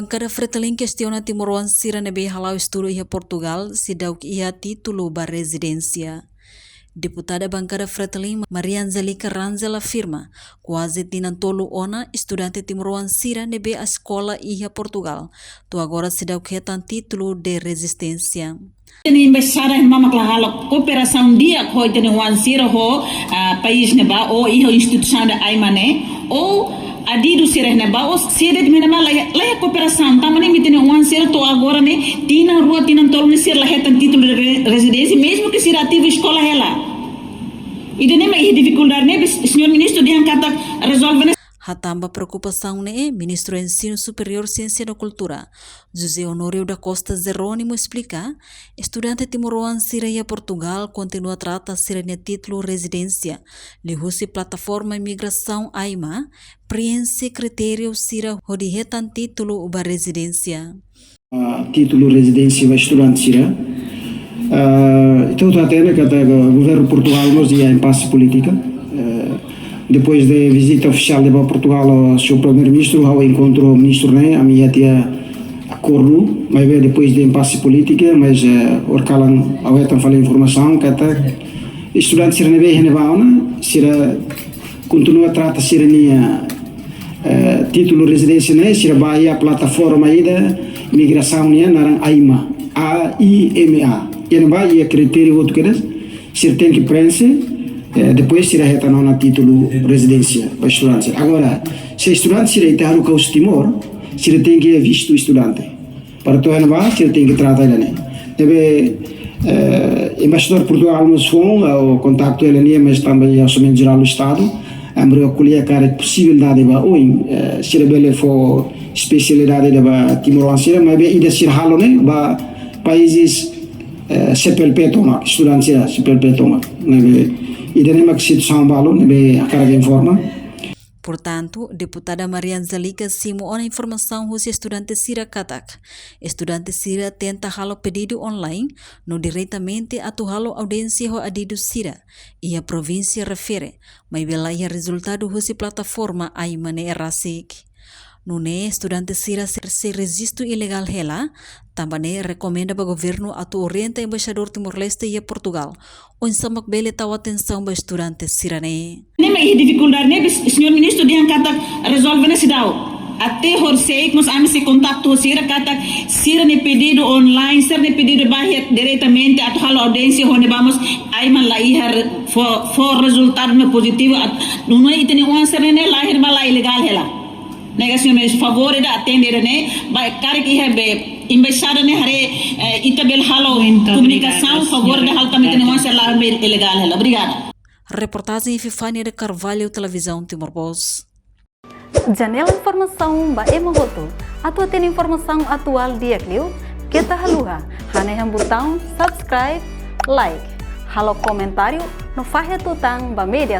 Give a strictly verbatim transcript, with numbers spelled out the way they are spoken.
Bankada Fretilin kestiona timoroan sira ne'ebé hala'o estudu iha Portugal seidauk iha títulu ba rezidénsia. Deputada Bankada Fretilin Maria Angélica Rangel afirma, kuaze tinan tolu ona estudante timoroan sira ne'ebé eskola iha Portugal to'o agora seidauk hetan títulu de rezidénsia. Ita-nia embaixada ne'ebá mak la halo kooperasaun di'ak ho ita-nia oan sira ho, ah, país ne'ebá ou iha instituisaun ida AIMA ne'e, ou adidu sira ne'ebá ou sira de'it mak ne'ebá la iha, la iha kooperasaun. Tanba ne'e mak ita-nia oan sira to'o agora ne'e, tinan rua, tinan tolu ne'e sira la hetan títulu de re-, rezidénsia, mezmu ke sira ativu eskola hela. Ida-ne'e mak iha difikuldade ne'ebé, señór ministru dehan katak rezolve ne'e. Hatán ba preokupasaun ne'e, Ministru Ensinu Superiór, Siénsia no Kultura, José Honório da Costa Jerónimo esplika, estudante timoroan sira iha Portugal kontinua trata sira-nia títulu rezidénsia liuhusi plataforma imigrasaun AIMA, preenxe kritériu sira hodi hetan títulu ba rezidénsia. Ah, títulu rezidénsia ba estudante sira. Ah, ita hotu hatene katak governu Portugal mós iha impase polítika. Eh, depois de vizita ofisiál ida ba Portugal ho señór Primeiru-Ministru, ha'u enkontru ministru ne'e, ami iha tiha akordu, maibé depois de impase polítika, mas, eh, horikalan ha'u hetan fali informasaun katak estudante sira ne'ebé iha ne'ebá ona, sira kontinua trata sira-nia, eh, títulu rezidénsia ne'e, sira ba iha plataforma ida imigrasaun nian naran AIMA, A I M A. Iha ne'ebá iha kritériu hotu kedas, sira tenke preenxe, eh, depois sira hetan ona títulu rezidénsia ba estudante. Agora, se estudante sira ita haruka husi Timor, sira tenke vistu estudante. Para to'o iha ne'ebá, sira tenke trata hela ne'e. Ne'ebé, eh, embaixadór Portugal mós foin, eh, kontaktu hela nia, mas tanba iha Orsamentu Jerál Estadu, ami bele ko'alia karik posibilidade ba oin, eh, sira bele fó espesialidade ida ba timoroan sira, maibé ida sira halo ne'e ba países, eh, C P L P tomak, estudante sira C P L P tomak. Ne'ebé, ida-ne'e mak situasaun balu, ne'ebé hakarak informa. Portantu, Deputada Maria Angélica simu ona informasaun husi estudante sira katak estudante sira tenta halo pedidu online no diretamente atu halo audiénsia ho adidu sira iha provínsia refere, maibé la iha rezultadu husi plataforma AIMA ne'e rasik. Nune'e estudante sira sei, sei rejistu ilegál hela, tanba ne'e rekomenda ba governu atu orienta embaixadór Timor-Leste iha Portugal oinsá mak bele tau atensaun ba estudante sira-ne'e. Ne'e mak iha difikuldade ne'ebé, señór ministru dehan katak rezolve ne'e seidauk. Até horisehik mós ami sei kontaktu ho sira katak sira-nia pedidu online, sira-nia pedidu ba iha diretamente atu halo audiénsia ho ne'ebá mós AIMA la iha re-, fó, fó rezultadu ne'e pozitivu, at-, nune'e ita-nia oan sira-ne'e la iha ne'ebá, la ilegál hela. Ne'e ka señór ministru, favór ida atende ida-ne'e, ba karik iha be embaixada ne'e haree, eh, ita bele halo komunikasaun, favór ida halo tanba ita-nia oan sira la iha ne'ebá, ilegál hela. Obrigada. Reportajen Epifania de Carvalho, Televizaun Timor Post. Janela informasaun ba ema hotu. Atu hatene informasaun atuál di'ak liu, keta haluha hanehan butaun subscribe, like, halo komentáriu no fahe tutan ba média